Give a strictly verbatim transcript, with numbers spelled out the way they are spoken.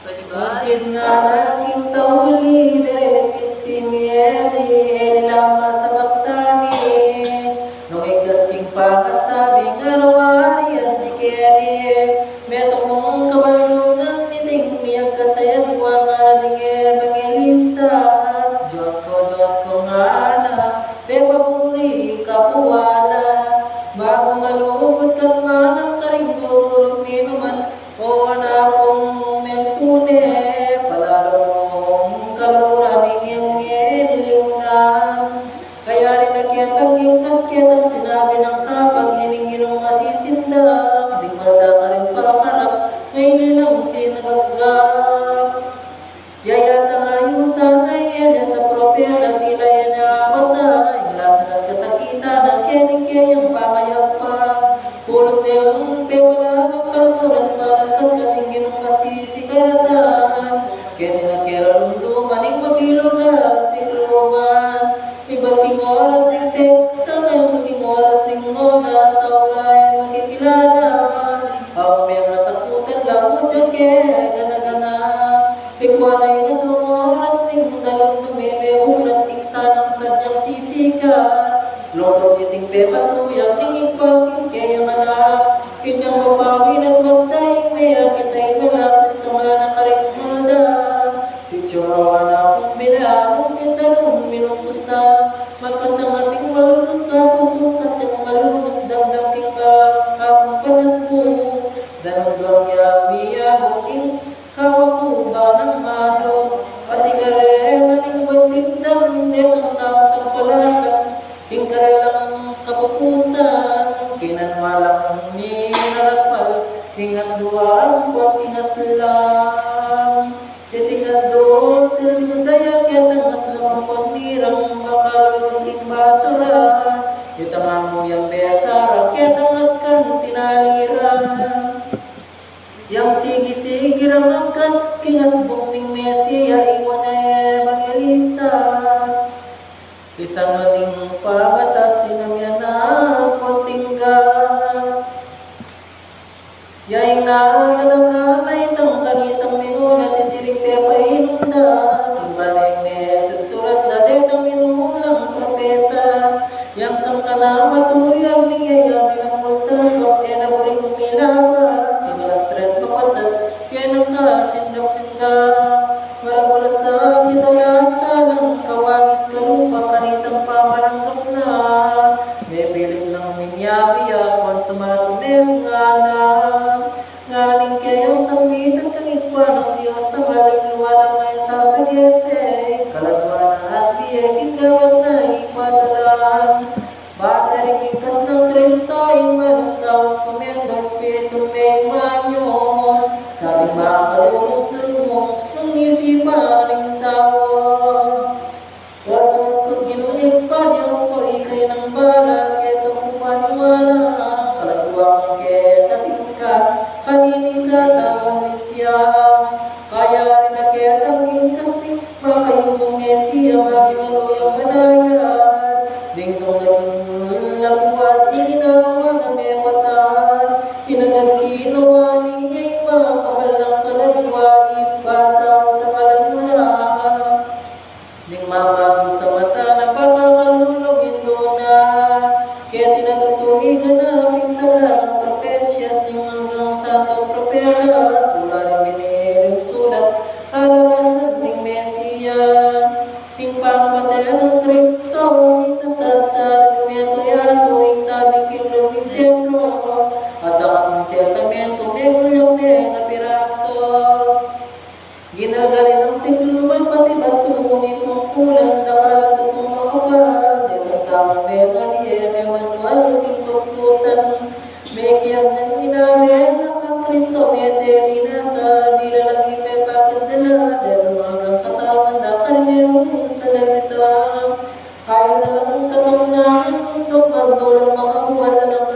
King ngana king tauli, dere king Kristi mieli, eli la masabaktani. Nung ikas king pangasabi, ngara wari anti keni, metung mung kabalugan, niting miyagkasaya dua ngana ding ebangelista. Dios ku, Dios ku, ngana, pepaburi ka pu wala. Bagu malugud ka manang karing gugurung minuman, o anak kung mentune, palalu mung kaluguran ing iyang nilinan. Kaya rin na ketang gingkas ketang sinabi nang kapag nining inung masisindak, ding malda karing pamarap, ngeni lang sinagagak. Yaya tang ayusan, a yaya ne sa propeta, tila ya ne amatay, lasan at kasakitan na keni keyang pangayap pa. Pulos ne ung pepalalu, kalburan pa, nagkasaning inung masisikaratan. Keti na kerarumduman ing mabilug a sikluban. Ibat king oras ning seksta, ibat king oras ning nona, tau la e makikilala. Awa meng atakutan la, mudya kegana-gana. Ikwa na ing atlung oras ning dalung dumili, ulat ing sanang sadyang sisikat. Lungkut niting pepatuyak ning Ibpa king keyang anak. Inyang mapawi na't magdaing mea, kita ing mala, Kristo ngana karing malda. Si Jehovah na kung binanu, tindanun minungkusan. Magkasangating malugud kapusukan, king malunus damdam king kapung panasbu. Danum duang ya miyabut ing kawakuban nang manu. Pati karela ning banding dam, detang tampalasan. King karelang kapupusan, kinan malang minarapal, king atduan puan king aslang. Iting atdu, daya ketang aslang puan mirang makalulun king basura. Itang amu yang besara, ketang at kan tinaliran. Yang sigi-sigi rang angkat king asbung ning Mesia, iwan a ebangelista. Isan maning pabatas, inam ya na pun tinggap. Ya ing aganakan a itang kanitang minuna, titiring pepainum da. King baneng mesut surat da, detang minulang propeta. Yang sangkan a matuyag ning yaya, minapulsan, e na buring milabas. King alas tres mapatat, ya nang kasindak-sindak. Maragul a sakit a lasa, lang kawangis kalupa, kanitang pamaranggap na. Mepilit nang minyabi ya, consummatum est ngana. Ngana ning keyang samitan kang Ibpa nang Dios a maling lua nang mayang sasagese, kaladua na at bie king gamat na ipatalan. Bate ring gingkas nang Kristo, ing manus taus kumenda, Espiritu me manyo, sabing makalunus nung isipan na ning tau. O Dios ku, Ginung Ibpa, Dios ku, ika ing balu keka pupaniwala, kaladua kung keka tingka, kanining katawan lisya. Kaya rin a ketang gingkas ning makayubung Mesia, mabingalu yang banayad. Dingdong na king labuad, ing ginawa na mepatad, inagad kinawa niya ing makamal nang kaladua, Ibpa, tau tamalan mu la. Ning mamagu sa mata na pakakalulung indu na, keti na tutuligan na pin sablang propesyas ning anggang santos propetas, sula ring biniling sulat, kalabas na ning Mesia. Ning pamate nang Kristo, isasatsat ning metung yatu, ing tabi king lub ning templo, at Dakal ning Testamentu, megulyang mengapiraso. Ginalgali nang sikluman, pati batu ning pungkulan, dakal at tutung makapal, detang taung mengabie, memanual king kutkutan, mekiagnan minabie na kang Kristo, mete linasa, bilalang ipepakit da la, detang anggang katawan da karin Jerusalem ita. Kaya na lang katang nang munduk, magdulang makabuan na lang